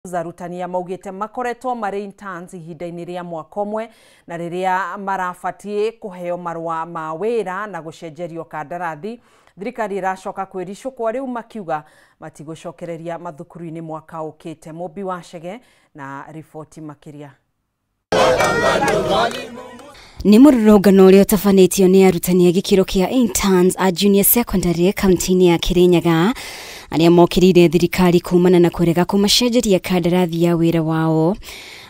Arutani maugĩte makoretwo marĩ interns ihinda-inĩ rĩa mwaka ũmwe na rĩrĩa marabatiĩ kũheo marũa ma wĩra na gũcenjerio kandarathi, thirikari ĩracoka kwĩricũkwo rĩu makiuga matigũcokereria mathukuru-inĩ mwaka ũkĩte. Mũmbi wa Chege na riboti makĩria. Nĩ mũrũrũngano ũrĩa ũtabanĩtio nĩ arutani a gĩkĩro kĩa interns a junior secondary kaunti-inĩ ya Kirinyaga arĩa mokĩrĩire thirikari kumana na kũrega kũmacenjeria kandarathi ya wĩra wao.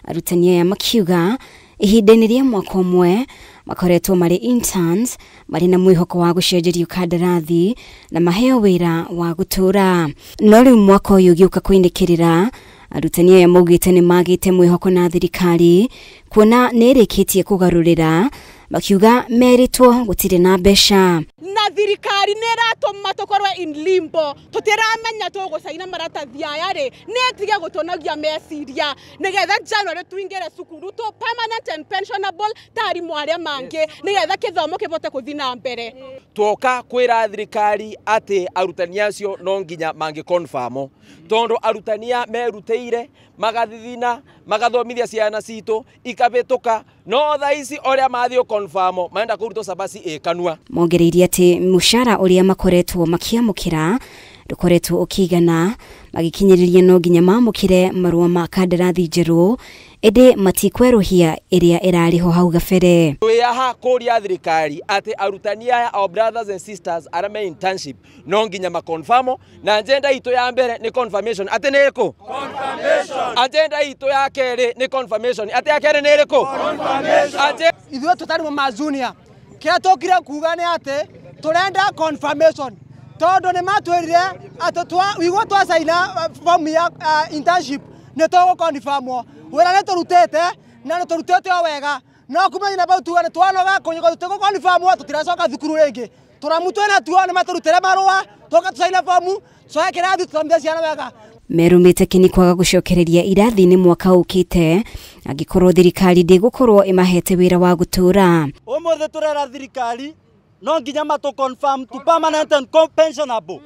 Arutani aya makiuga ihinda-inĩ rĩa mwaka ũmwe makoretwo marĩ interns marĩ na mwĩhoko wa gũcenjerio kandarathi na maheo wĩra wa gũtũũra. No rĩu mwaka ũyũ ũgĩũka kũinĩkĩrĩra, arutani aya maugĩte nĩ magĩte mwĩhoko na thirikari kuona nĩ ĩrĩkĩtie kũgarũrĩra, makiuga merĩtwo gũtirĩ na mbeca. Na thirikari nĩ ĩratũma tũkorwe in limbo, tũtiramenya tũgũcaina maratathi aya rĩ, nĩ ĩtige gũtũnogia meciria nĩgetha January tũingĩre cukuru tũ permanent and pensionable ta arimũ arĩa mangĩ, nĩgetha kĩthomo kĩbote gũthiĩ na mbere. Twoka kwĩra thirikari atĩ arutani acio no nginya mangĩ-confirm, tondũ arutani aya merutĩire magathithina magathomithia ciana citũ ikabĩtũka, no thaa ici ũrĩa mathiĩ confirm marenda kũrutwo cabaci ĩkanua. Mongereirie atĩ mũcara ũrĩa makoretwo makĩamũkĩra ndũkoretwo ũkĩigana, magĩkinyĩrĩria no nginya mamũkĩre marũa ma kandarathi njerũ ĩndĩ matikwerũhia ĩrĩa ĩrarĩho hau gabere. Twĩ haha kũria thirikari atĩ arutani aya, our brothers and sisters arĩa me internship, no nginya ma-confirm, na agenda itũ ya mbere nĩ confirmation atĩ nĩ ĩrĩkũ? Confirmation. Agenda itũ ya kerĩ nĩ confirmation atĩ ya kerĩ nĩ ĩrĩkũ? Confirmation. Ithuĩ tũtarĩ ma junior, kĩrĩa tũkire kuga nĩ atĩ tũrenda confirmation, tondũ nĩ matwĩrire atĩ wigwo twacaina form ya internship nĩ tũgũ-confirmwo. Wĩra nĩ tũrutĩte na nĩ tũrutĩte o wega, no kumenya na bau tuga nĩ twanoga kũnyuga tũtigũ-confirmwo, tũtiracoka thukuru rĩngĩ. Tũramu twĩna tuo nĩ matũrutĩre marũa tũka tũcaina fomu tũcoke kĩrathi tũthomithie ciana wega. Merumĩte kĩni kwaga gũcokereria irathi-inĩ mwaka ũkĩte angĩkorwo thirikari ndĩgũkorwo ĩmahete wĩra wa gũtũũra. Ũmũthĩ tũrera thirikari no nginya matũ confirm to permanent and pensionable.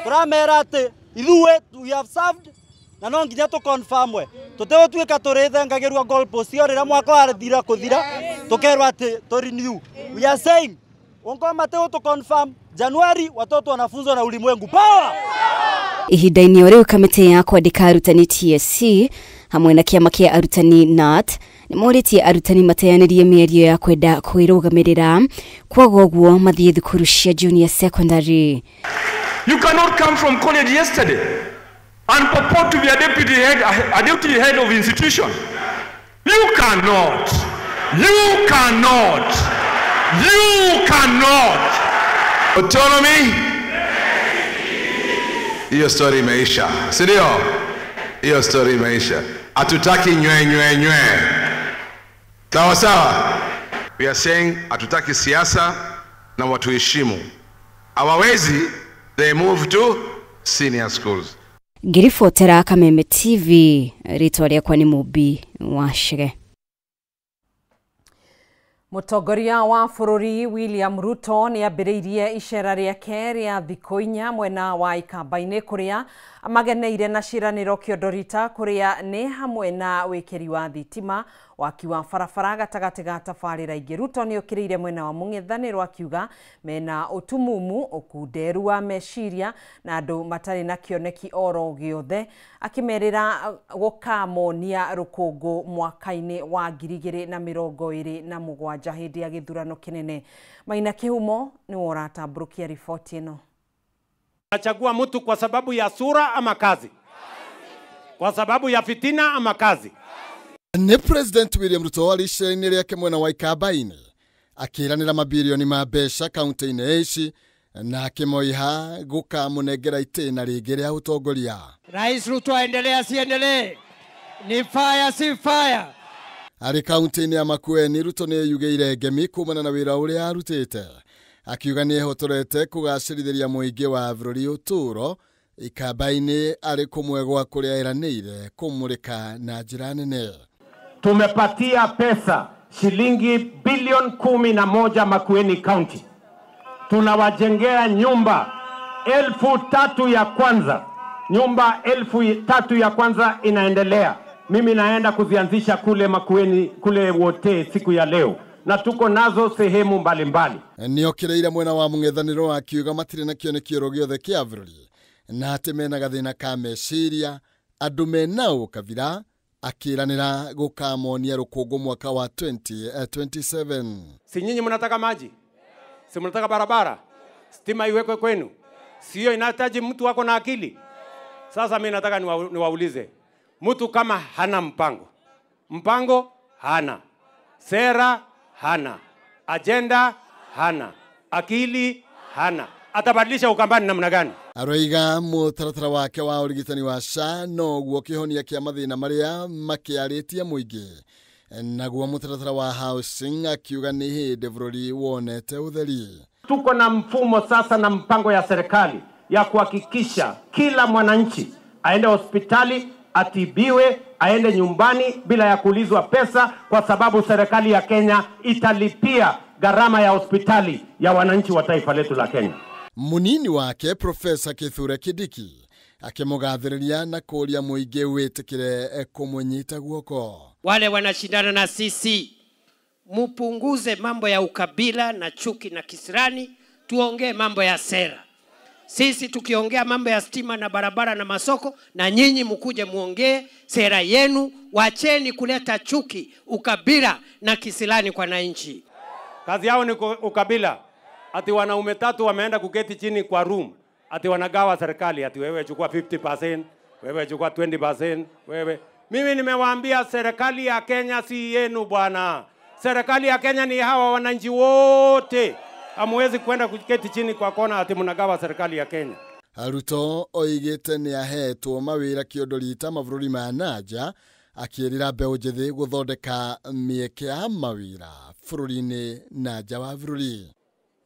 Tũramera atĩ ithuĩ we have served na no nginya tũ confirm we. Tũtegũtuĩka tũrĩthengagĩrwo goalpost o rĩrĩa mwaka wathira kũthira tũkerwo atĩ tũ renew. We are saying wongo mategũ confirm January watoto wanafunzwa na ulimwengu. Power! Ihinda-inĩ o rĩu kamĩtĩ ya kwandĩka arutani TSC hamwe na kĩama kĩa arutani KNUT nĩ morĩtie arutani mateanĩrie mĩario ya kwenda kwĩrũgamĩrĩra kwaga ũguo mathiĩ thukuru cia junior secondary. You cannot come from college yesterday and purport to be a deputy head of institution. You cannot. You cannot. You cannot. Autonomy. Hiyo story imeisha, si ndio? Hiyo story imeisha. Hatutaki nywe nywe nywe. Sawa sawa. We are saying hatutaki siasa na watuheshimu. Hawawezi, they move to senior schools. Ngĩribotera Kameme TV, rĩtwa rĩakwa nĩ Mũmbi wa Chege. Mũtongoria wa bũrũri William Ruto nĩ ambĩrĩirie icera rĩake rĩa thikũ inya mwena wa Ikamba-inĩ kũrĩa mageneire na ciĩranĩro Kĩondorita, kũrĩa nĩ hamwe na wĩkĩri wa thitima, waki wa barabara gatagatĩ ga tabarĩra ingĩ. Ruto nĩ okĩrĩire mwena wa mũng'ethanĩro akiuga mena ũtumumu, ũkunderu wa meciria na andũ matarĩ na kĩoneki oro gĩothe, akĩmerĩra gũkamonia rũkũngũ mwaka-inĩ wa 2027 hĩndĩ ya gĩthurano kĩnene. Maina Kĩhumo nĩwe ũratambũrũkia riboti ĩno. Nachagua mtu kwa sababu ya sura ama kazi? Kwa sababu ya fitina ama kazi? Nĩ President William Ruto arĩ icera-inĩ rĩake mwena wa Ikamba-inĩ akĩranĩra mabirioni ma mbeca kaunti-inĩ ici na akĩmoiha gũkamũnengera itĩna rĩngĩ rĩa ũtongoria. Rais Ruto aendelee asiendelee? Ni fire si fire? Arĩ kaunti-inĩ ya Makueni, Ruto nĩ eyugĩire ngemi kumana na wĩra ũrĩa arutĩte, akiuga nĩ ehotorete kũgacĩrithĩria mũingĩ wa bũrũri ũtũũro. Ikamba-inĩ arĩ kũmwe gwa kũrĩa eranĩire kũmũrĩka na njĩra nene. Tumepatia pesa shilingi bilioni 11 Makueni County. Tunawajengea nyumba 3,000 ya kwanza. Nyumba 3,000 ya kwanza inaendelea. Mimi naenda kuzianzisha kule Makueni, kule wote siku ya leo, na tuko nazo sehemu mbalimbali. Nĩokĩrĩire mwena wa mũng'ethanĩro akiuga matirĩ na kĩoneki gĩothe kĩa bũrũri na atĩ mena gathĩna ka meciria andũ mena ũkabira akĩranĩra gũkamonia rũkũngũ mwaka wa 2027. Si nyinyi mnataka maji? Si mnataka barabara? Stima iwekwe kwenu? Sio inahitaji mtu wako na akili? Sasa mimi nataka niwaulize, mtu kama hana mpango, mpango hana, sera hana, agenda hana, akili hana, atabadilisha Ukambani namna gani? Aroiga mũtaratara wake wa ũrigitani wa SHA noguo kĩhonia kĩa mathĩna marĩa makĩarĩtie mũingĩ, naguo mũtaratara wa housing akiuga nĩ hĩndĩ bũrũri wonete ũtheri. Tuko na mfumo sasa na mpango ya serikali ya kuhakikisha kila mwananchi aende hospitali atibiwe, aende nyumbani bila ya kuulizwa pesa, kwa sababu serikali ya Kenya italipia gharama ya hospitali ya wananchi wa taifa letu la Kenya. Munini wake Profesa Kithure Kindiki akĩmũgathĩrĩria na kũũria mũingĩ wĩtĩkĩre kũmũnyita guoko. Wale wanashindana na sisi, mupunguze mambo ya ukabila na chuki na kisirani, tuongee mambo ya sera. Sisi tukiongea mambo ya stima na barabara na masoko, na nyinyi mkuje muongee sera yenu. Wacheni kuleta chuki, ukabila na kisirani kwa wananchi. Kazi yao ni ukabila. Ati wanaume 3 wameenda kuketi chini kwa room, ati wanagawa serikali, ati wewe chukua 50%, wewe chukua 20%, wewe. Mimi nimewaambia serikali ya Kenya si yenu bwana. Serikali ya Kenya ni hawa wananchi wote. Hamuwezi kwenda kuketi chini kwa kona ati mnagawa serikali ya Kenya. Ruto oigĩte nĩ ahetwo mawĩra kĩondo rita mabũrũri ma nanja, akĩĩrĩra mbeũ njĩthĩ gũthondeka mĩeke ya mawĩra bũrũri-inĩ na nja wa bũrũri.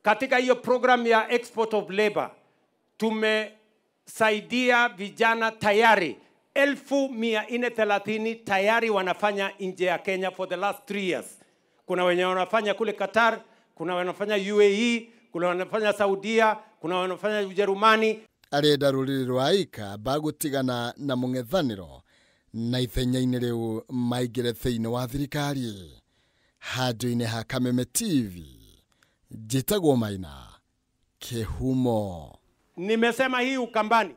Katika hiyo program ya export of labor tumesaidia vijana tayari 430,000 tayari wanafanya nje ya Kenya for the last 3 years. Kuna wenye wanafanya kule Qatar, kuna wanafanya UAE, kuna wanafanya Saudia, kuna wanafanya Ujerumani. Arenda rũrĩrĩ rwa Ikamba gũtigana na mũng'ethanĩro na ithenya-inĩ rĩu maingĩre thĩinĩ wa thirikari. Handũ-inĩ ha Kameme TV, njĩtagwo Maina Kĩhumo. Nimesema hii Ukambani.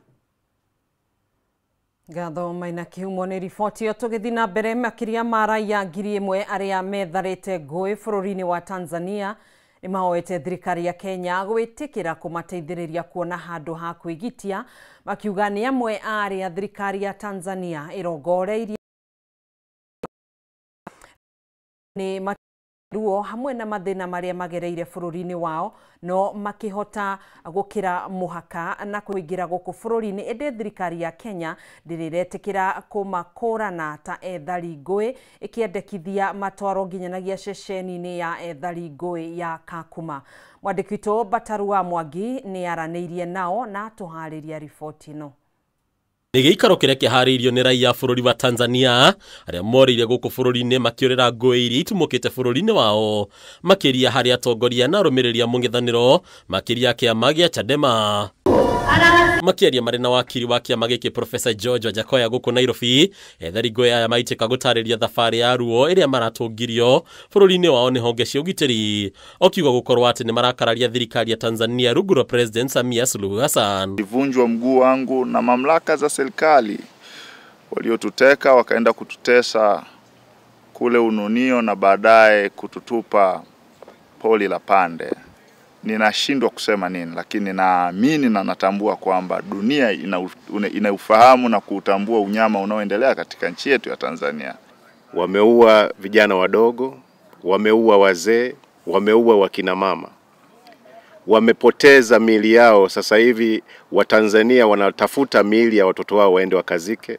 Ngatho Maina Kĩhumo nĩ riboti ĩyo. Tũgĩthiĩ na mbere, makĩria ma raia 1,000 arĩa metharĩte ngũĩ bũrũri-inĩ wa Tanzania nĩmahoete thirikari ya Kenya gwĩtĩkĩra kũmateithĩrĩria kuona handũ ha kwĩgitia, makiuga nĩ amwe a arĩa thirikari ya Tanzania ĩrongoreirie nĩ ruo hamwe na mathĩna marĩa magereire bũrũri-inĩ wao, no makĩhota gũkĩra mũhaka na kũingĩra gũkũ bũrũri-inĩ, ĩndĩ thirikari ya Kenya ndĩrĩretĩkĩra kũmakũrana ta ethari ngũĩ, ĩkĩendekithia matwarwo nginyanagia ceceni-inĩ ya ethari ngũĩ ya Kakuma. Mwandĩki witũ Bataru wa Mwangi nĩ aranĩirie nao na tũharĩria riboti ĩno. Nĩ gĩikaro kĩrĩa kĩharĩirio nĩ raia bũrũri wa Tanzania arĩa morĩire gũkũ bũrũri-inĩ makĩũrĩra ngũĩ iria itumũkĩte bũrũri-inĩ wao, makĩria harĩ atongoria na arũmĩrĩri a mũng'ethanĩro, makĩria kĩama gĩa Chadema. Makĩaria marĩ na wakiri wa kĩama gĩkĩ Profesa George Wajackoyah gũkũ Nairobi, ethari ngũĩ aya maitĩka gũtarĩria thabarĩ ya ruo ĩrĩa maratũngirio bũrũri-inĩ wao nĩ honge cia ũgitĩri, okiuga gũkorwo atĩ nĩ marakararia thirikari ya Tanzania rungu rwa President Samia Suluhu Hassan. Nilivunjwa mguu wangu na mamlaka za serikali waliotuteka, wakaenda kututesa kule Ununio na baadaye kututupa poli la Pande. Ninashindwa kusema nini, lakini naamini na natambua kwamba dunia inaufahamu na kuutambua unyama unaoendelea katika nchi yetu ya Tanzania. Wameua vijana wadogo, wameua wazee, wameua wakina mama. Wamepoteza miili yao. Sasa hivi Watanzania wanatafuta miili ya watoto wao waende wakazike.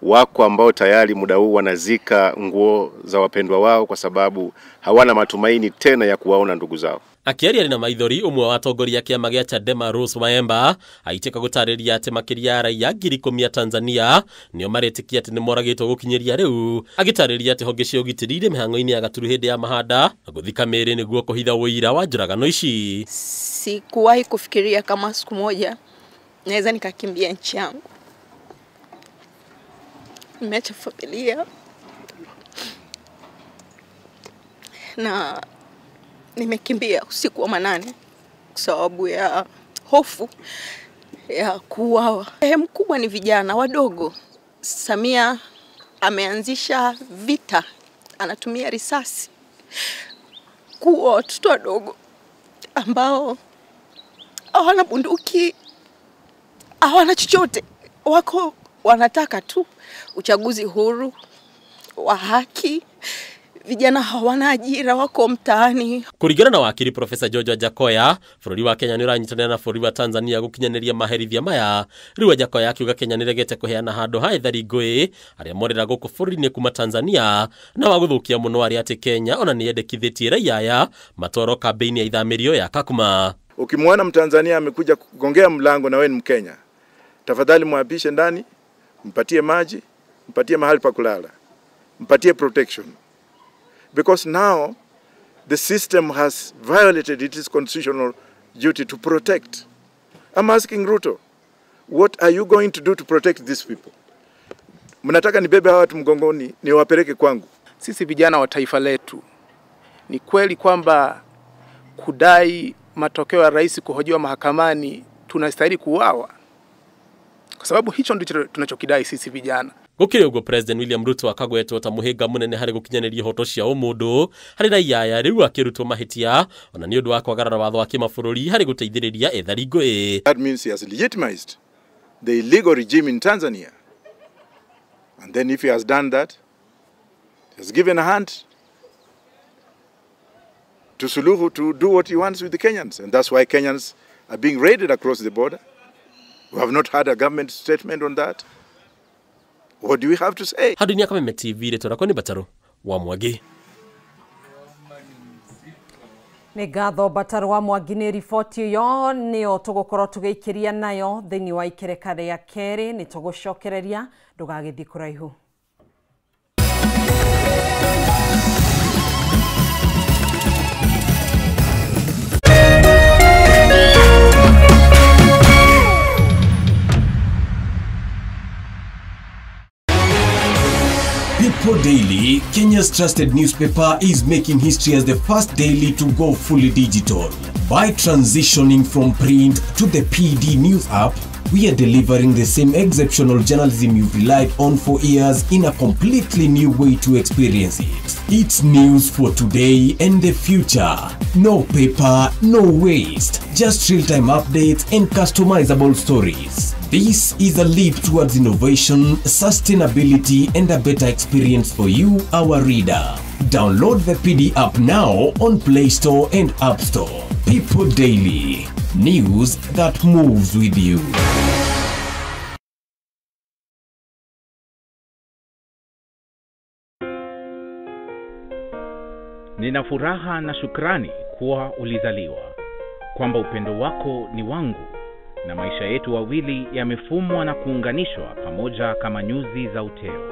Wako ambao tayari muda huu wanazika nguo za wapendwa wao kwa sababu hawana matumaini tena ya kuwaona ndugu zao. Akiaria na maithori umwe wa atongoria kĩama gĩa Chadema Rose Maemba aitĩka gũtarĩria atĩ makĩria ya raia 10,000 a Tanzania nĩo maretĩkia atĩ nĩmoragĩtwo gũkinyĩria rĩu, agĩtarĩria atĩ honge cia ũgitĩri irĩ mĩhang'o-inĩ ya gaturu hĩndĩ ya mahanda na gũthika mĩĩrĩ nĩguo kũhitha ũira wa njũragano ici. Sikuwahi kufikiria kama siku moja naweza nikakimbia nchi yangu. Nimeacha familia na nimekimbia usiku wa manane kwa sababu ya hofu ya kuuawa. Sehemu kubwa ni vijana wadogo. Samia ameanzisha vita, anatumia risasi kuua watoto wadogo ambao hawana bunduki, hawana chochote. Wako wanataka tu uchaguzi huru wa haki. Vijana hawana ajira, wako mtaani. Kuringana na wakiri Profesa George Wajackoyah, bũrũri wa Kenya nĩ ũranyitanĩra na bũrũri wa Tanzania gũkinyanĩria maherithia maya. Rĩu Wajackoyah akiuga Kenya nĩregete kũheana handũ ha ethari ngũĩ arĩa morĩra gũkũ bũrũri-inĩ kuma Tanzania, na wa gũthũkia mũno arĩa atĩ Kenya ona nĩyendekithĩtie raia aya matwarwo kambĩ-inĩ ya ithamĩrio ya Kakuma. Ukimwona Mtanzania amekuja kugongea mlango na wewe ni Mkenya, tafadhali mwapishe ndani, mpatie maji, mpatie mahali pa kulala, mpatie protection. Because now the system has violated its constitutional duty to protect. I'm asking Ruto, what are you going to do to protect these people? Mnataka nibebe hawa watu mgongoni niwapeleke kwangu? Sisi vijana wa taifa letu, ni kweli kwamba kudai matokeo ya rais kuhojiwa mahakamani tunastahili kuuawa? Kwa sababu hicho ndicho tunachokidai sisi vijana. Gũkĩrĩ ũguo President William Ruto akagwetwo ta mũhĩnga mũnene harĩ gũkinyanĩria ihoto cia ũmũndũ harĩ raia aya rĩu akĩrutwo mahĩtia ona nĩ ũndũ wa kwagarara watho wa kĩmabũrũri harĩ gũteithĩrĩria ethari ngũĩ. That means he has legitimized the illegal regime in Tanzania. And then if he has done that, he has given a hand to Suluhu to do what he wants with the Kenyans. And that's why Kenyans are being raided across the border. We have not had a government statement on that. What do we have to say? Handũ-inĩ ya Kameme TV, rĩtwa rĩakwa nĩ Mbataro wa Mwangi. Nĩ ngatho Mbataro wa Mwangi nĩ riboti ĩyo nĩyo tũgũkorwo tũgĩikĩria nayo thĩinĩ wa ikereka rĩa kerĩ. Nĩ tũgũcokereria, ndũgagĩthiĩ kũraihu. People Daily, Kenya's trusted newspaper, is making history as the first daily to go fully digital. By transitioning from print to the PD News app, we are delivering the same exceptional journalism you've relied on for years in a completely new way to experience it. It's news for today and the future. No paper, no waste. Just real-time updates and customizable stories. This is a leap towards innovation, sustainability, and a better experience for you, our reader. Download the PD app now on Play Store and App Store. People Daily. News that moves with you. Nina furaha na shukrani kuwa ulizaliwa, kwamba upendo wako ni wangu, na maisha yetu wawili yamefumwa na kuunganishwa pamoja kama nyuzi za uteo.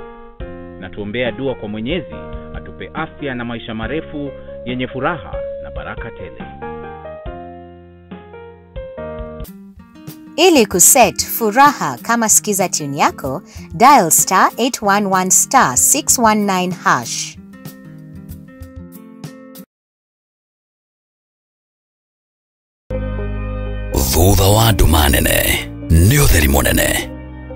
Na tuombea dua kwa Mwenyezi atupe afya na maisha marefu yenye furaha na baraka tele. Ili kuset furaha kama skiza tune yako, dial star 811 star 619 hash. Thutha wa nduma nene nĩ ũtheri mũnene,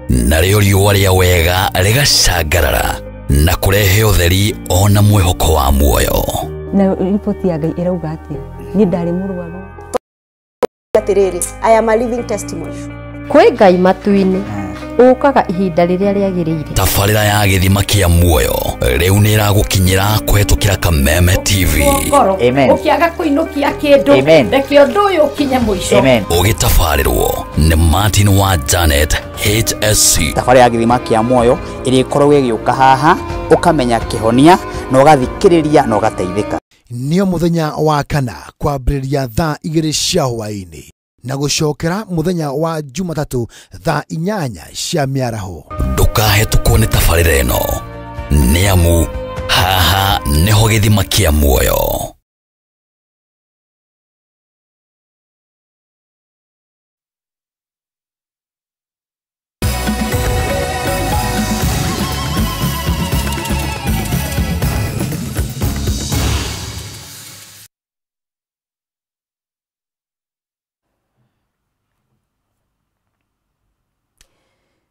narĩo riũa rĩa wega rĩgacangarara na kũrehe ũtheri ona mwĩhoko wa muoyo. Na riboti ya Ngai ĩrauga atĩa? Niĩ ndarĩ mũrwaru. Atĩrĩrĩ, I am a living testimony. Kwĩ Ngai matu-inĩ ũkaga ihinda rĩrĩa rĩagĩrĩire. Tabarĩra ya gĩthima kĩa muoyo rĩu nĩ ĩragũkinyĩra kũhetũkĩra Kameme TV. Amen. Ũkĩaga kũinũkia kĩndũ, reke ũndũ ũyũ ũkinye mũico. Ũgĩtabarĩrwo nĩ Martin wa Janet HSC. Tabarĩra ya gĩthima kĩa muoyo ĩrĩkoragwo ĩgĩũka haha, ũkamenya kĩhonia na ũgathikĩrĩria na ũgateithĩka. Nĩo mũthenya wa kana kwambĩrĩria thaa 2 cia hwaĩ-inĩ na gũcokera mũthenya wa Jumatatũ thaa 8 cia mĩaraho. Ndũkahetũkwo nĩ tabarĩra ĩno, nĩ amu haha nĩho gĩthima kĩa muoyo.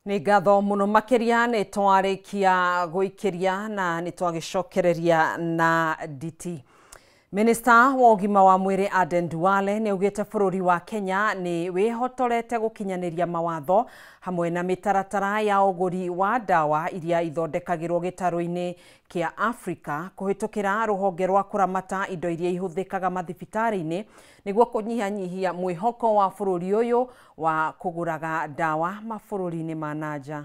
Nĩ ngatho mũno makĩria nĩ twarĩkia gũikĩria na nĩ twagĩcokereria na DT. Minista wa ũgima wa mwĩrĩ Aden Duale nĩ augĩte bũrũri wa Kenya nĩ wĩhotorete gũkinyanĩria mawatho hamwe na mĩtaratara ya ũgũri wa ndawa iria ithondekagĩrwo gĩtarũ-inĩ kĩa Afrika kũhĩtũkĩra rũhonge rwa kũramata indo iria ihũthĩkaga mathibitarĩ-inĩ nĩguo kũnyihanyihia mwĩhoko wa bũrũri ũyũ wa kũgũraga ndawa mabũrũri-inĩ ma nanja.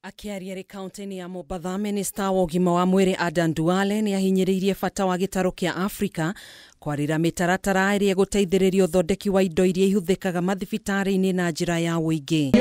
Akĩaria rĩ kaunti-inĩ ya Mombatha, minista wa ũgima wa mwĩrĩ Adan Duale nĩ ahinyĩrĩirie bata wa gĩtarũ kĩa Afrika kwarĩra mĩtaratara ĩrĩa ĩgũteithĩrĩria ũthondeki wa indo iria ihũthĩkaga mathibitarĩ-inĩ na njĩra ya ũingĩ.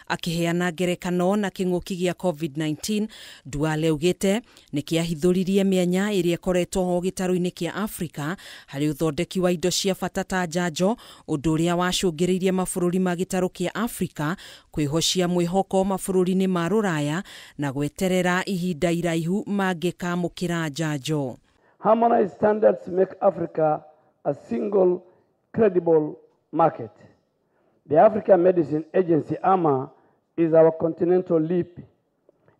Akĩheana ngerekano na kĩng'ũki gĩa COVID-19, Duale augĩte nĩ kĩahithũririe mĩanya ĩrĩa ĩkoretwo ho gĩtarũ-inĩ kĩa Afrika harĩ ũthondeki wa indo cia bata ta njanjo, ũndũ ũrĩa wacũngĩrĩirie mabũrũri ma gĩtarũ kĩa Afrika kwĩhocia mwĩhoko mabũrũri-inĩ ma rũraya na gweterera ihinda iraihu mangĩkamũkĩra njanjo. Harmonized standards make Africa a single credible market. The African Medicine Agency, AMA, is our continental leap.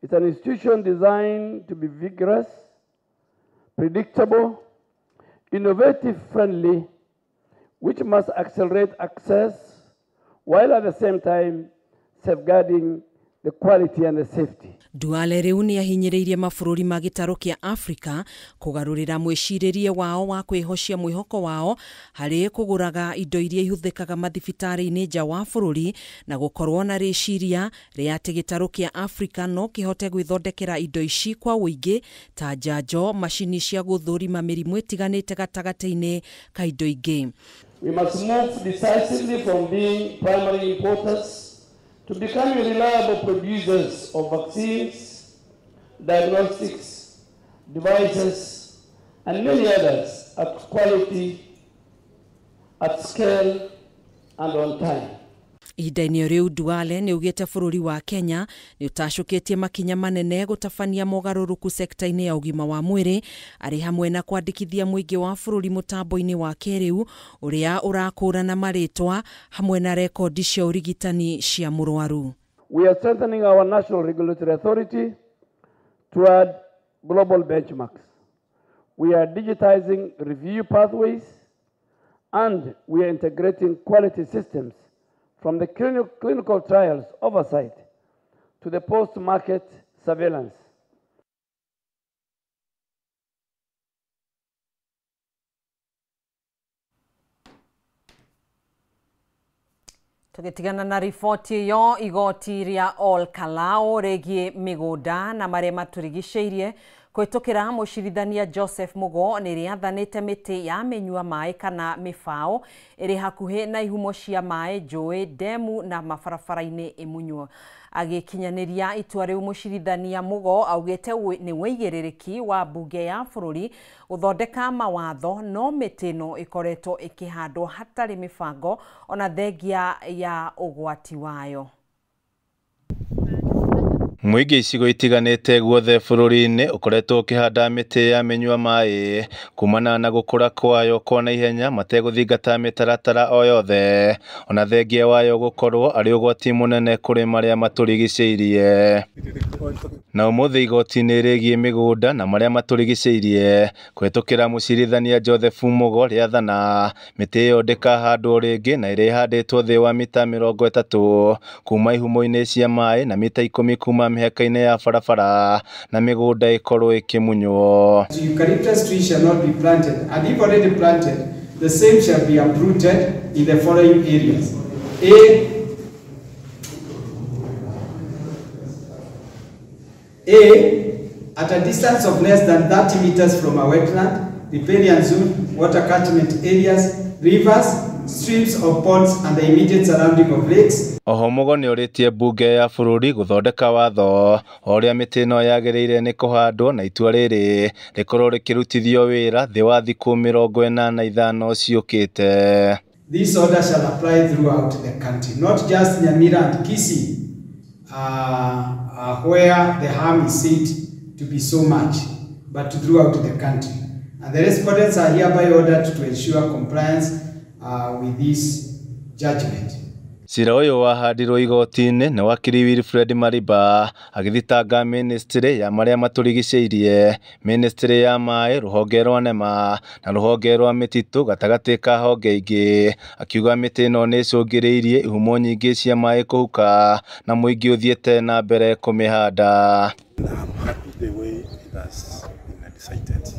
It's an institution designed to be vigorous, predictable, innovative, friendly, which must accelerate access while at the same time safeguarding the quality and the safety. Duale rĩu nĩ ahinyĩrĩirie mabũrũri ma gĩtarũ kĩa Afrika kũgarũrĩra mwĩcirĩrie wao wa kwĩhocia mwĩhoko wao harĩ kũgũraga indo iria ihũthĩkaga mathibitarĩ-inĩ nja wa bũrũri na gũkorwo na rĩciria rĩa atĩ gĩtarũ kĩa Afrika no kĩhote gwĩthondekera indo ici kwa ũingĩ ta njanjo, macini cia gũthũrima mĩrimũ ĩtiganĩte gatagatĩ-inĩ ka indo ingĩ. We must move decisively from being primary importers to becoming reliable producers of vaccines, diagnostics, devices, and many others at quality, at scale, and on time. Ihinda-inĩ rĩu Duale nĩ augĩte bũrũri wa Kenya nĩ ũtacũkĩtie makinya manene gũtabania mogarũrũku sekta-inĩ ya ũgima wa mwĩrĩ arĩ hamwe na kwandĩkithia mũingĩ wa bũrũri mũtambo-inĩ wa kĩrĩu ũrĩa ũrakũrana marĩtwa hamwe na rekondi cia ũrigitani cia mũrwaru. We are strengthening our national regulatory authority toward global benchmarks. We are digitizing review pathways and we are integrating quality systems from the clinical trials oversight to the post-market surveillance. Tũgĩtigana na riboti ĩyo, igoti rĩa Ol Kalou rĩgiĩ mĩgũnda na marĩa matũrigicĩirie kũhĩtũkĩra mũcirithania Joseph Mugo nĩ rĩathanĩte mĩtĩ ya mĩnyua maĩ kana mĩbaũ ĩrĩ hakuhĩ na ihumo cia maĩ, njũĩ, ndemu na mabarabara-inĩ ĩmunywo. Agĩkinyanĩria itua rĩu, mũcirithania Mugo augĩte nĩ wĩigĩrĩrĩki wa mbunge ya bũrũri gũthondeka mawatho, no mĩtĩ ĩno ĩkoretwo ĩkĩhandwo hatarĩ mĩbango ona thengia ya ũgwati wayo. Mũingĩ icigo itiganĩte guothe bũrũri-inĩ ũkoretwo ũkĩhanda mĩtĩ ya mĩnyua maĩ kumana na gũkũra kwayo kwa naihenya mategũthingata mĩtaratara o yothe ona thengia wayo gũkorwo arĩ ũgwati mũnene kũrĩ marĩa matũrigicĩirie. Na ũmũthĩ igoti-inĩ rĩgiĩ mĩgũnda na marĩa matũrigicĩirie kũhĩtũkĩra mũcirithania Joseph Mugo rĩathana mĩtĩ ĩyo ndĩkahandwo rĩngĩ na ĩrĩa ĩhandĩtwo thĩ wa mita 30 kuma ihumo-inĩ cia maĩ na mita 10 kuma mĩhaka-inĩ ya barabara na mĩgũnda ĩkorwo ĩkĩmunywo. Eucalyptus tree shall not be planted, and if already planted, the same shall be uprooted in the following areas. A, at a distance of less than 30 meters from a wetland, riparian zone, water catchment areas, rivers, streams or ponds, and the immediate surrounding of lakes. Oho Mugo nĩ orĩtie mbunge ya bũrũri gũthondeka watho o ũrĩa mĩtĩ ĩno yagĩrĩire nĩ kũhandwo na itua rĩrĩ rĩkorwo rĩkĩrutithio wĩra thĩ wa thikũ 45 ciũkĩte. This order shall apply throughout the country, not just Nyamira and Kisii, where the harm is said to be so much, but throughout the country. And the respondents are hereby ordered to ensure compliance with this judgment. Cira ũyũ wahandirwo igoti-inĩ nĩ wakiri Wilfred Mariba agĩthitanga ministry ya marĩa matũrigicĩirie, ministry ya maĩ, rũhonge rwa NEMA na rũhonge rwa mĩtitũ gatagatĩ ka honge ingĩ, akiuga mĩtĩ ĩno nĩ ĩcũngĩrĩirie ihumo nyingĩ cia maĩ kũhuka na mũingĩ ũthiĩte na mbere kũmĩhanda. I'm happy the way it has been decided.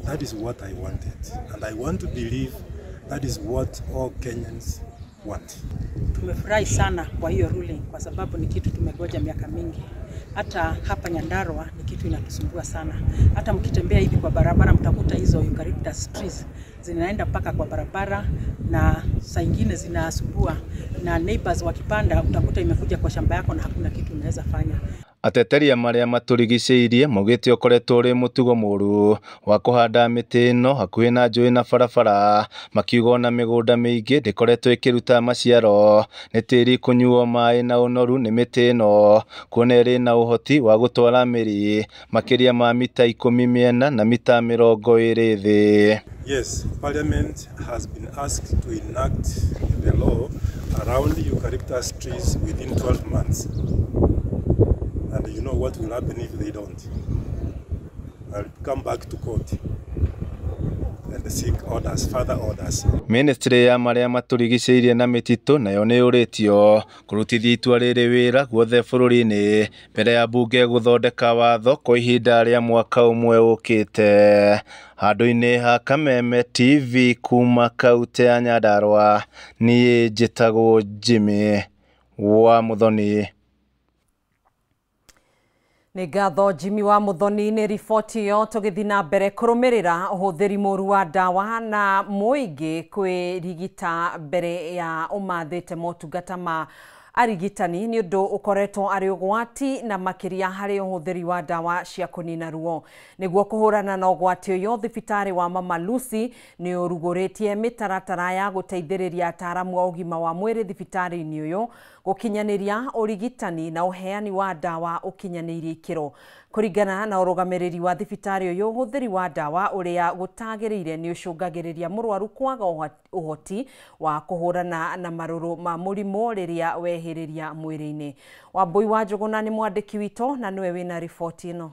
That is what I wanted, and I want to believe that is what all Kenyans want. Tumefurahi sana kwa hiyo ruling kwa sababu ni kitu tumegoja miaka mingi. Hata hapa Nyandarua ni kitu inatusumbua sana. Hata mkitembea hivi kwa barabara mtakuta hizo eucalyptus trees zinaenda mpaka kwa barabara na saa ingine zinasumbua, na neighbors wakipanda utakuta imekuja kwa shamba yako na hakuna kitu unaweza fanya. Ateteria marĩa matũrigicĩirie maugĩte ũkoretwo ũrĩ mũtugo mũru wa kũhanda mĩtĩ ĩno hakuhĩ na njũĩ na barabara, makiuga ona mĩgũnda mĩingĩ ndĩkoretwo ĩkĩruta maciaro nĩ tĩri kũnyuo maĩ na ũnoru nĩ mĩtĩ ĩno, kuona ĩrĩ na ũhoti wa gũtwara mĩri makĩria ma mita 10 mĩena na mita 20 thĩ. Yes, Parliament has been asked to enact the law around eucalyptus trees within 12 months. And you know what will happen if they don't. I'll come back to court and seek orders, further orders. Ministry ya marĩa matũrigicĩirie na mĩtitũ nayo nĩ yũrĩtio kũrutithia itua rĩrĩ wĩra guothe bũrũri-inĩ mbere ya mbunge gũthondeka watho kwa ihinda rĩa mwaka ũmwe ũkĩte. Handũ-inĩ ha Kameme TV kuma kaunti ya Nyandarua, niĩ njĩtagwo Jimmy wa Muthoni. Nĩ ngatho Jimmy wa Muthoni nĩ riboti ĩyo. Tũgĩthiĩ na mbere kũrũmĩrĩra ũhũthĩri mũru wa ndawa na mũingĩ kwĩrigita mbere ya ũmathĩte motungata ma arigitani nĩ ũndũ ũkoretwo arĩ ũgwati na makĩria harĩ ũhũthĩri wa ndawa cia kũnina ruo. Nĩguo kũhũrana na ũgwati ũyũ, thibitarĩ wa Mama Lucy nĩ ũrugũrĩtie mĩtaratara ya gũteithĩrĩria ataaramu a ũgima wa mwĩrĩ thibitarĩ-inĩ ũyũ gũkinyanĩria ũrigitani na ũheani wa ndawa ũkinyanĩirie ikĩro. Kũringana na ũrũgamĩrĩri wa thibitarĩ ũyũ, ũhũthĩri wa ndawa ũrĩa gũtagĩrĩire nĩ ũcũngagĩrĩria mũrwaru kwaga ũhoti wa kũhũrana na marũrũ ma mũrimũ rĩrĩa wehĩrĩria mwĩrĩ-inĩ. Wambui wa Njũgũna nĩ mwandĩki witũ na nĩwe wĩna riboti ĩno.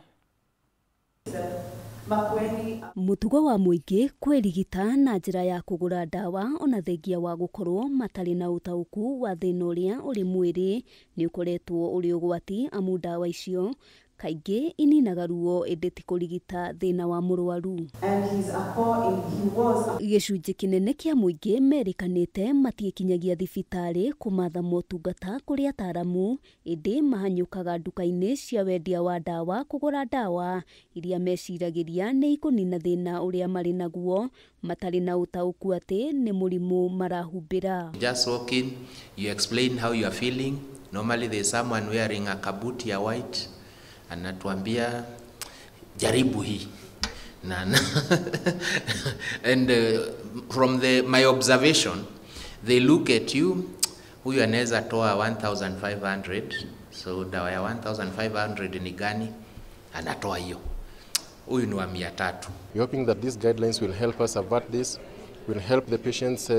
Mũtugo wa mũingĩ kwĩrigita na njĩra ya kũgũra ndawa ona thengia wa gũkorwo matarĩ na ũtaũku wa thĩna ũrĩa ũrĩ mwĩrĩ nĩ ũkoretwo ũrĩ ũgwati, amu ndawa icio kaingĩ ininaga ruo ĩndĩ ti kũrigita thĩna wa mũrwaru. Gĩcunjĩ kĩnene kĩa mũingĩ merĩkanĩte matiĩkinyagia thibitarĩ kũmatha motungata kũrĩ ataramu, ĩndĩ mahanyũkaga nduka-inĩ cia wendia wa ndawa kũgũra ndawa iria meciragĩria nĩ ikũnina thĩna ũrĩa marĩ naguo matarĩ na ũtaũku atĩ nĩ mũrimũ marahumbĩra. Just walk in, you explain how you are feeling. Normally there's someone wearing a kabuti ya white, anatuambia jaribu hii. And from my observation, they look at you, huyu anaweza toa 1500, so dawa ya 1500 ni gani? Anatoa hiyo. Huyu ni wa 300. We're hoping that these guidelines will help us avert this, will help the patients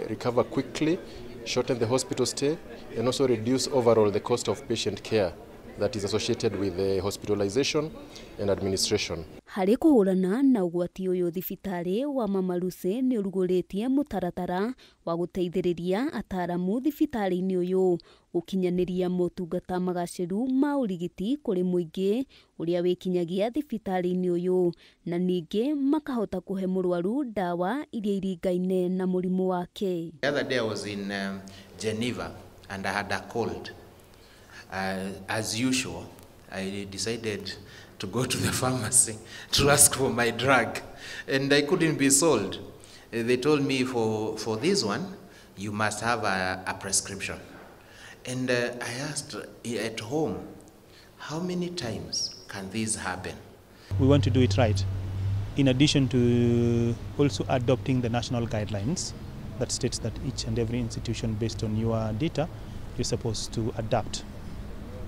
recover quickly, shorten the hospital stay, and also reduce overall the cost of patient care that is associated with the hospitalization and administration. Harĩ kũhũrana na ũgwati ũyũ, thibitarĩ wa Mama Lucy nĩ ũrugũrĩtie mũtaratara wa gũteithĩrĩria ataramu thibitarĩ-inĩ ũyũ gũkinyanĩria motungata magacĩru ma ũrigiti kũrĩ mũingĩ ũrĩa wĩkinyagia thibitarĩ-inĩ ũyũ, na ningĩ makahota kũhe mũrwaru ndawa iria iringaine na mũrimũ wake. The other day I was in Geneva and I had a cold. As usual, I decided to go to the pharmacy to ask for my drug, and I couldn't be sold. They told me for this one, you must have a prescription. And I asked at home, how many times can this happen? We want to do it right. In addition to also adopting the national guidelines that states that each and every institution, based on your data, you're supposed to adapt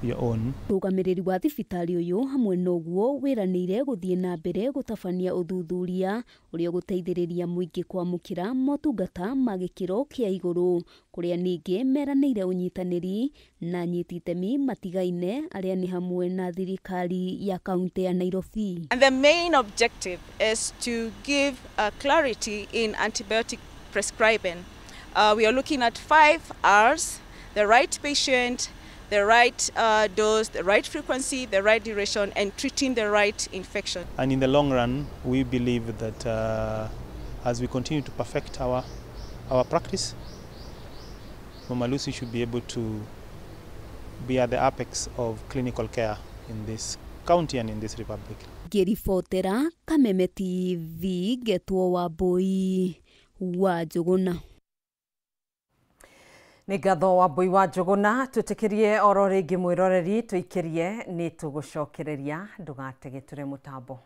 your own. Mũrũgamĩrĩri wa thibitarĩ ũyũ hamwe noguo wĩranĩire gũthiĩ na mbere gũtabania ũthuthuria ũrĩa ũgũteithĩrĩria mũingĩ kwamũkĩra motungata ma gĩkĩro kĩa igũrũ kũrĩa ningĩ meranĩire ũnyitanĩri na anyiti itemi matigaine arĩa nĩ hamwe na thirikari ya kaunti ya Nairobi. And the main objective is to give clarity in antibiotic prescribing. We are looking at 5 R's: the right patient, the right dose, the right frequency, the right duration, and treating the right infection. And in the long run, we believe that as we continue to perfect our practice, Mama Lucy should be able to be at the apex of clinical care in this county and in this republic. Ngĩribotera Kameme TV ngetwo Wambui wa Njũgũna. Nĩ ngatho Wambui wa Njũgũna. Twĩtĩkĩrie oro rĩngĩ mwĩroreri tũikĩrie nĩ tũgũcokereria ndũgatege tũre mũtambo.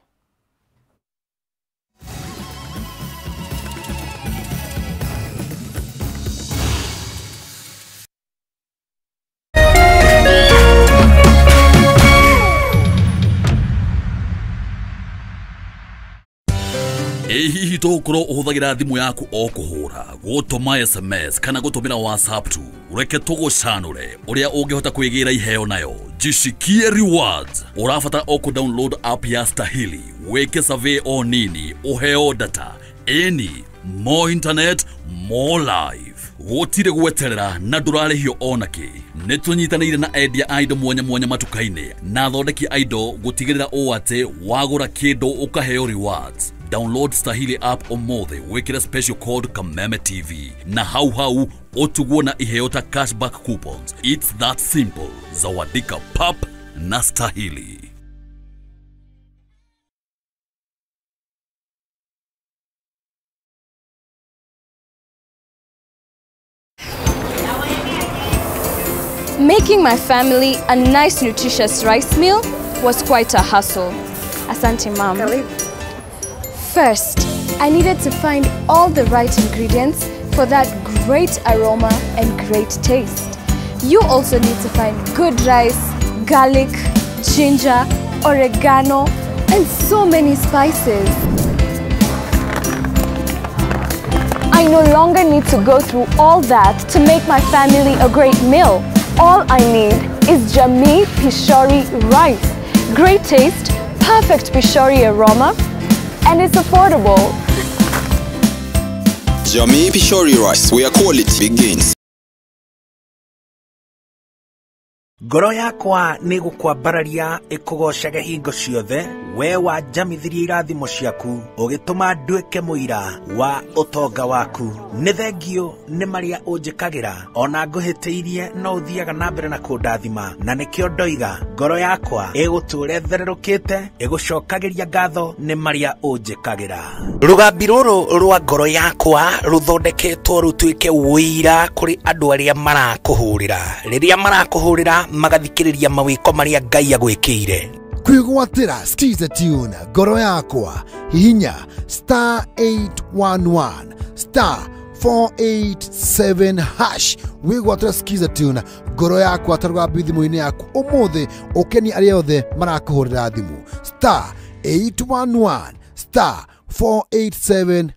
Ĩ hihi tũgũkorwo ũhũthagĩra thimũ yaku o kũhũra, gũtũma SMS kana gũtũmĩra WhatsApp tu? Reke tũgũcanũre ũrĩa ũngĩhota kwĩgĩra iheo nayo. Jishikie Rewards. Ũrabatara o kũ download app ya Stahili, wĩke survey o nini, ũheo data. Ĩni, more internet, more life. Gũtirĩ gweterera na ndũrarĩhio onakĩ. Nĩ tũnyitanĩire na endia a indo mwanya mwanya matuka-inĩ na athondeki a indo gũtigĩrĩra ũũ atĩ wagũra kĩndũ ũkaheo rewards. Download Stahili app ũmũthĩ wĩkĩre special code Kameme TV na hau hau ũtugwo na iheo ta cashback coupons. It's that simple. Zawadika pap na Stahili. Making my family a nice nutritious rice meal was quite a hustle. Asante, Mom. First, I needed to find all the right ingredients for that great aroma and great taste. You also need to find good rice, garlic, ginger, oregano, and so many spices. I no longer need to go through all that to make my family a great meal. All I need is Jamii Pishori rice. Great taste, perfect Pishori aroma, and it's affordable. Jamii Pishori rice, where quality begins. Ngoro yakwa nĩ gũkwambararia ĩkũgocage hingo ciothe, we wanjamithirie irathimo ciaku ũgĩtũma nduĩke mũira wa ũtonga waku. Nĩ thengio nĩ marĩa ũnjĩkagĩra, ona ngũhĩtĩirie no ũthiaga na mbere na kũndathima, na nĩkĩo ndoiga ngoro yakwa ĩgũtũũra ĩthererũkĩte ĩgũcokagĩria ngatho nĩ marĩa ũnjĩkagĩra. Rũgambi rũrũ rwa ngoro yakwa rũthondeketwo rũtuĩke ũira kũrĩ andũ arĩa marakũhũrĩra. Rĩrĩa marakũhũrĩra magathikĩrĩria mawĩko marĩa Ngai agwĩkĩire. Kwĩgwatĩra Skiza Tune ngoro yakwa, hihinya star 811 star 487 hash wĩgwatĩra Skiza Tune ngoro yakwa ta rũgambi thimũ-inĩ yaku ũmũthĩ, ũkenie arĩa othe marakũhũrĩra thimũ. Star 811 star 487.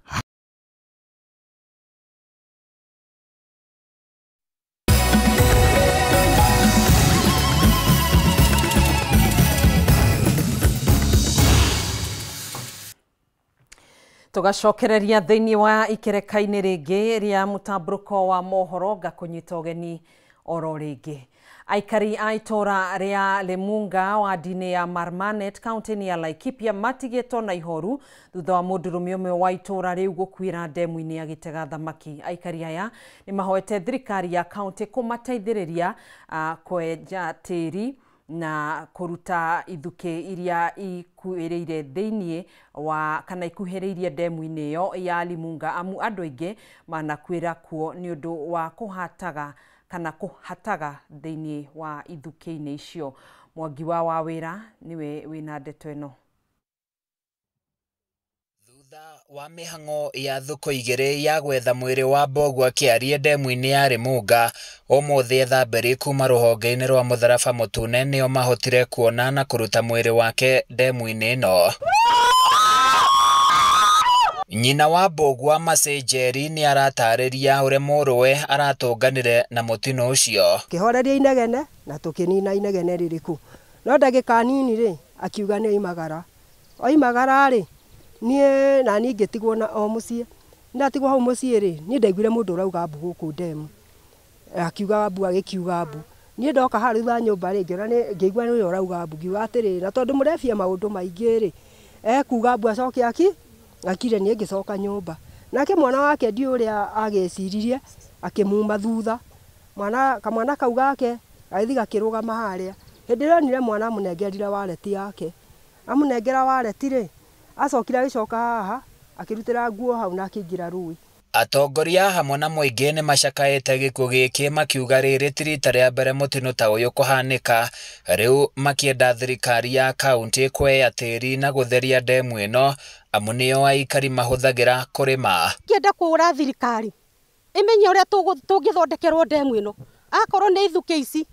Tugacokereria thiini wa ikereka-inĩ rĩngĩ rĩa mũtambũrũko wa mohoro ngakũnyita ũgeni oro rĩngĩ. Aikari a itũra rĩa Lemunga wadi-inĩ ya Marmanet kaunti-inĩ ya Laikipia matigĩtwo na ihoru thutha wa mũndũrũme ũmwe wa itũra rĩu gũkuĩra ndemu-inĩ agĩtega thamaki. Aikari aya nĩ mahoete thirikari ya kaunti kũmateithĩrĩria kwenja tĩri na kũruta ithukĩ iria ikuĩrĩire thĩiniĩ wa kana ikuhĩrĩirie ndemu-inĩ ĩyo ya Limunga, amu andũ aingĩ manakuĩra kuo nĩ ũndũ wa kũhataga kana kũhataga thĩiniĩ wa ithukĩ-inĩ icio. Mwangi wa Wawĩra nĩwe wĩna ndeto ĩno. Wa mĩhang'o ya thukũ igĩrĩ ya gwetha mwĩrĩ wa Mbũgua Kĩarie ndemu-inĩ ya Rĩmũnga, ũmũthĩ ethambĩri kuma rũhonge-inĩ rwa Mũtharaba Mũtune nĩo mahotire kuona na kũruta mwĩrĩ wake ndemu-inĩ ĩno. Nyina wa Mbũgua Mercy Njeri nĩ aratarĩria ũrĩa mũrũwe aratũnganire na mũtino ũcio. Kĩhoreria inegene na tũkĩnina inegene rĩrĩkũ, no ndagĩka nini rĩ akiuga nĩ oimagara, oimagara rĩ niĩ na niĩ ngĩtigwo na o mũciĩ, ndatigwo hau mũciĩ rĩ niĩ ndaiguire mũndũ ũrauga mbu gũkũ ndemu, akiuga mbu agĩkiuga mbu, niĩ ndoka harĩa thutha nyũmba rĩ ngĩona nĩ ngĩigua nĩ ũrĩa ũrauga mbu, ngiuga atĩrĩ na tondũ mũrebia maũndũ maingĩ rĩ ekuga mbu acoke aki akire, niĩ ngĩcoka nyũmba, nake mwana wake ndiũ ũrĩa agĩciririe akĩmuma thutha, mwana kamwana kau gake agĩthiĩ gakĩrũgama harĩa, hĩndĩ ĩrĩa onire mwana amũnengerire wareti yake, amũnengera wareti rĩ acokire agĩcoka haha akĩrutĩra nguo hau na akĩingĩra rũĩ. Atongoria hamwe na mũingĩ nĩ macakaĩte gĩkuũ gĩkĩ makiuga rĩrĩ ti rita rĩa mbere mũtino ta ũyũ kũhanĩka, rĩu makĩenda thirikari ya kaunti kweya tĩri na gũtheria ndemu ĩno amu nĩyo aikari mahũthagĩra kũrĩma. Ngĩenda kũũra thirikari ĩmenye ũrĩa tũngĩthondekerwo ndemu ĩno, akorwo nĩ ithukĩ ici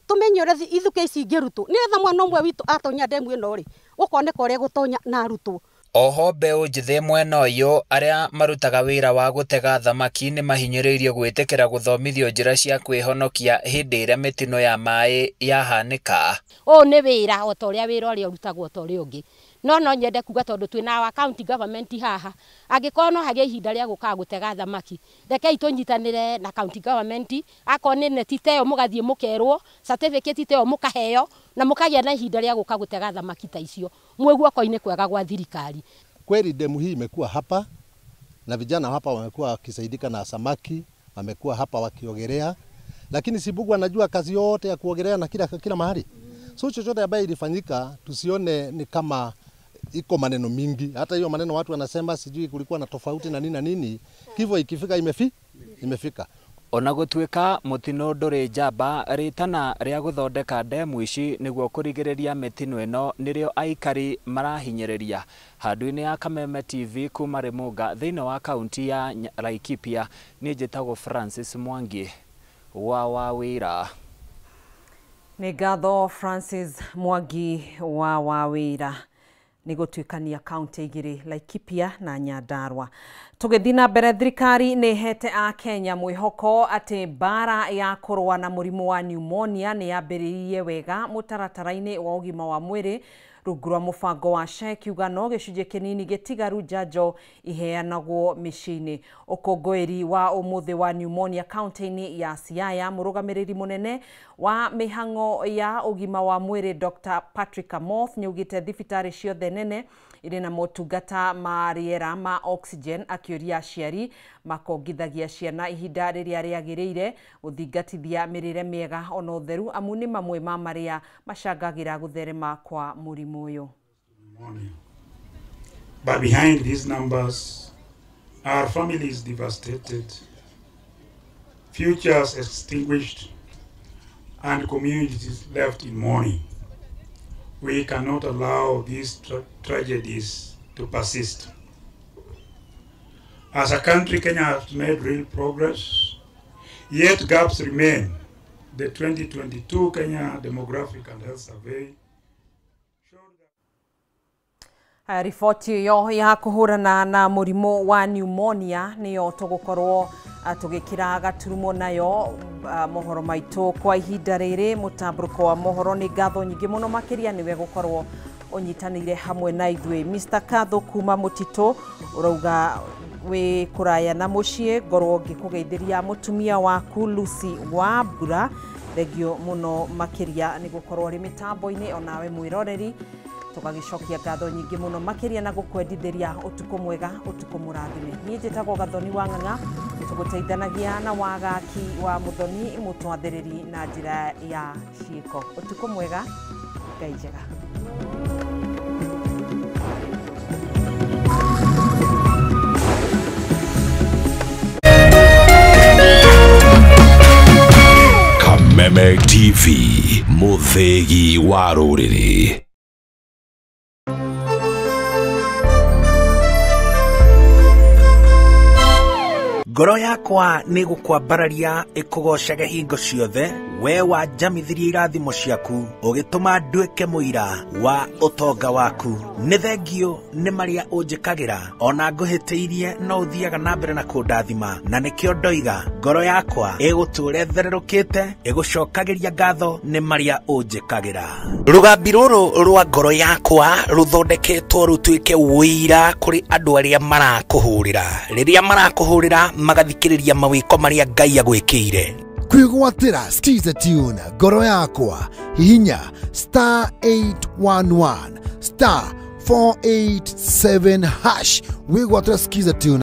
tũmenye ũrĩa ithukĩ ici ingĩrutwo nĩgetha mwana ũmwe witũ atonya ndemu ĩno rĩ gũkoneka ũrĩa gũtonya na arutwo. Oho mbeũ njĩthĩ mwena ũyũ arĩa marutaga wĩra wa gũtega thamaki nĩ mahinyĩrĩirio gwĩtĩkĩra gũthomithio njĩra cia kwĩhonokia hĩndĩ ĩrĩa mĩtino ya maĩ yahanĩka. Ũyũ nĩ wĩra o ta ũrĩa wĩra ũrĩa ũrutagwo ta ũrĩa ũngĩ, no nyende kuga tondũ twĩna our county government haha, angĩkorwo no hagĩe ihinda rĩa gũkaga gũtega thamaki, rekei tũnyitanĩre na county government, akorwo nĩ neti ta ĩyo mũgathiĩ mũkerwo, certificate ta ĩyo mũkaheo na mũkagĩa na ihinda rĩa gũka gũtega thamaki ta icio mwĩ guoko-inĩ kwega gwa thirikari. Kweli demu hii imekuwa hapa na vijana hapa wamekuwa wakisaidika na samaki, wamekuwa hapa wakiogelea, lakini si Mbugua anajua kazi yote ya kuogelea na kila mahali. So chochote ambaye ilifanyika tusione ni kama iko maneno mingi. Hata hiyo maneno watu wanasema sijui kulikuwa na tofauti na nini na nini, kifo ikifika imefika. Ona gũtuĩka mũtino ndũrĩ njamba, rĩtana rĩa gũthondeka ndemu ici nĩguo kũrigĩrĩria mĩtino ĩno nĩrĩo aikari marahinyĩrĩria. Handũ-inĩ ya Kameme TV kuma Rĩmũnga thĩinĩ wa kaunti ya Laikipia, niĩ njĩtagwo Francis Mwangi wa Wawĩra. Nĩ ngatho Francis Mwangi wa Wawĩra nĩ gũtuĩkania kaunti igĩrĩ Laikipia na Nyandarua. Tũgĩthiĩ na mbere, thirikari nĩ ĩhete a Kenya mwĩhoko atĩ mbara ya kũrũa na mũrimũ wa pneumonia nĩ yambĩrĩirie wega mũtaratara-inĩ wa ũgima wa mwĩrĩ rungu rwa mũbango wa SHA, kiuga no gĩcunjĩ kĩnini gĩtigaru njanjo iheanagwo mĩciĩ-inĩ. Ũkũngũĩri wa ũmũthĩ wa pneumonia kaunti-inĩ ya Siaya, mũrũgamĩrĩri mũnene wa mĩhang'o ya ũgima wa mwĩrĩ Dr. Patrick Amoth nĩaugĩte thibitarĩ ciothe nene irĩ na motungata ma rĩera ma oxygen, akĩũria aciari makongithagia ciana ihinda rĩrĩa rĩagĩrĩire gũthingatithia mĩrĩre mĩega ona ũtheru, amu nĩ mamwe ma marĩa macangagĩra gũtherema kwa mũrimũ ũyũ. But behind these numbers are families devastated, futures extinguished, and communities left in mourning. We cannot allow these tragedies to persist. As a country, Kenya has made real progress, yet gaps remain. The 2022 Kenya Demographic and Health Survey. Riboti ĩyo ya kũhũrana na mũrimũ wa pneumonia nĩyo tũgũkorwo tũgĩkĩra gaturumo nayo mohoro maitũ kwa ihinda rĩrĩ. Mũtambũrũko wa mohoro nĩ ngatho nyingĩ mũno makĩria nĩwe gũkorwo ũnyitanĩire hamwe na ithuĩ. Mr. Katho kuma mũtitũ ũrauga wĩ kũraya na mũciĩ, ngorwo ngĩkũgeithĩria mũtumia waku Lucy wa Mbura, thengio mũno makĩria nĩ gũkorwo ũrĩ mĩtambo-inĩ onawe mwĩroreri. Tũgagĩcokia ngatho nyingĩ mũno makĩria na gũkwendithĩria ũtukũ mwega, ũtukũ mũrathime. Niĩ njĩtagwo Gathoni wa Ng'ang'a, tũgũteithanagia na wagaki wa Mũthoni mũtwathĩrĩri na njĩra ya ciĩko. Ũtukũ mwega, Ngai njega. Kameme TV, mũthĩgi wa rũrĩrĩ. Ngoro yakwa nĩ gũkwambararia ĩkũgocage hingo ciothe, we wanjamithirie irathimo ciaku, ũgĩtũma nduĩke mũira wa ũtonga waku. Nĩ thengio nĩ marĩa ũnjĩkagĩra, ona ngũhĩtĩirie no ũthiaga na mbere na kũndathima, na nĩkĩo ndoiga ngoro yakwa ĩgũtũũra ĩthererũkĩte, ĩgũcokagĩria ngatho nĩ marĩa ũnjĩkagĩra. Rũgambi rũrũ rwa ngoro yakwa rũthondeketwo rũtuĩke ũira kũrĩ andũ arĩa marakũhũrĩra, rĩrĩa marakũhũrĩra magathikĩrĩria mawĩko marĩa Ngai agwĩkĩire. Kwĩgwatĩra Skiza Tune ngoro yakwa, hihinya star 811 star 487 hash wĩgwatĩra Skiza Tune.